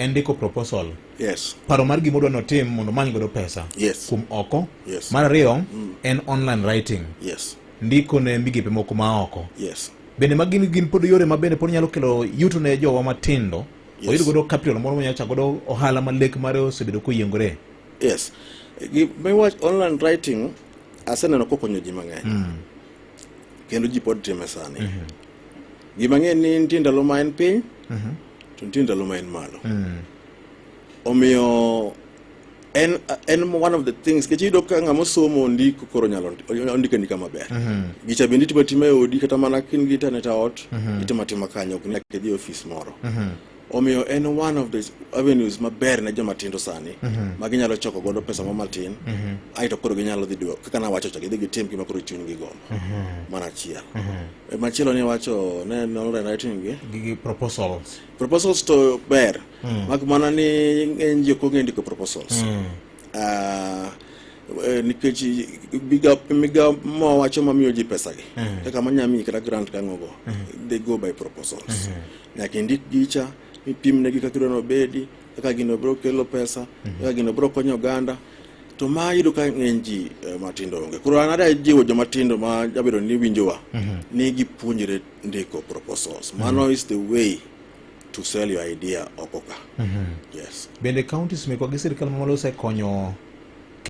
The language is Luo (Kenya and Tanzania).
En ndiko proposal. Paro mar gima odwa notim mondo omany godo pesa kuom oko. Mar ariyo en online writing. Ndiko ne migepe moko ma oko. Bende magi gin pod yore ma bende pod nyalo kelo yuto ne jowa matindo. Oyud godo capital moro monyalo chako godo ohala ma lek mare osebedo koyiengore. Yes. Gima online writing aseneno kokonyo ji mang'eny. Kendo ji pod time sani. Gima ng'e ni nitie ndalo ma en piny, to nitie ndalo ma en malo. Omiyo en one of the things nikech iyudo ka ng'ama osomo ndiko koro nyalo ondiko andika maber. Gicha bende itimo atima e odi, kata mana ka in gi internet e ot, itimo atima kanyo, ok nyaka idhi e ofis moro. Omiyo en one of the avenues maber ne joma tindo sani ma ginyalo choko godo pesa mo matin, aeto koro ginyalo dhi duok kaka nawacho cha, gidhi gitim gima koro chunygi gombo. Mano achiel. Machielo ni wacho ne en online writing gi Gi proposals. Proposals to ber, mak mana ni ng'eny ji ok ong'e ndiko proposals. Nikech migao mawacho mamiyo ji pesa gi, kaka manya miyi kata grant kang'ogo, they go by proposals. Nyaka indik gicha mipim negi kaka idwa nobedi, kaka gino biro kelo pesa, kaka gino biro konyo oganda. To ma iyudo ka ng'eny ji matindo onge. Koro an adwa jiwo joma tindo ma jabedo ni winjowa ni gipuonjre ndiko proposals. Mano is the way to sell your idea oko ka. Yes. Bende counties mekwa gi sirikal mamalo osekonyo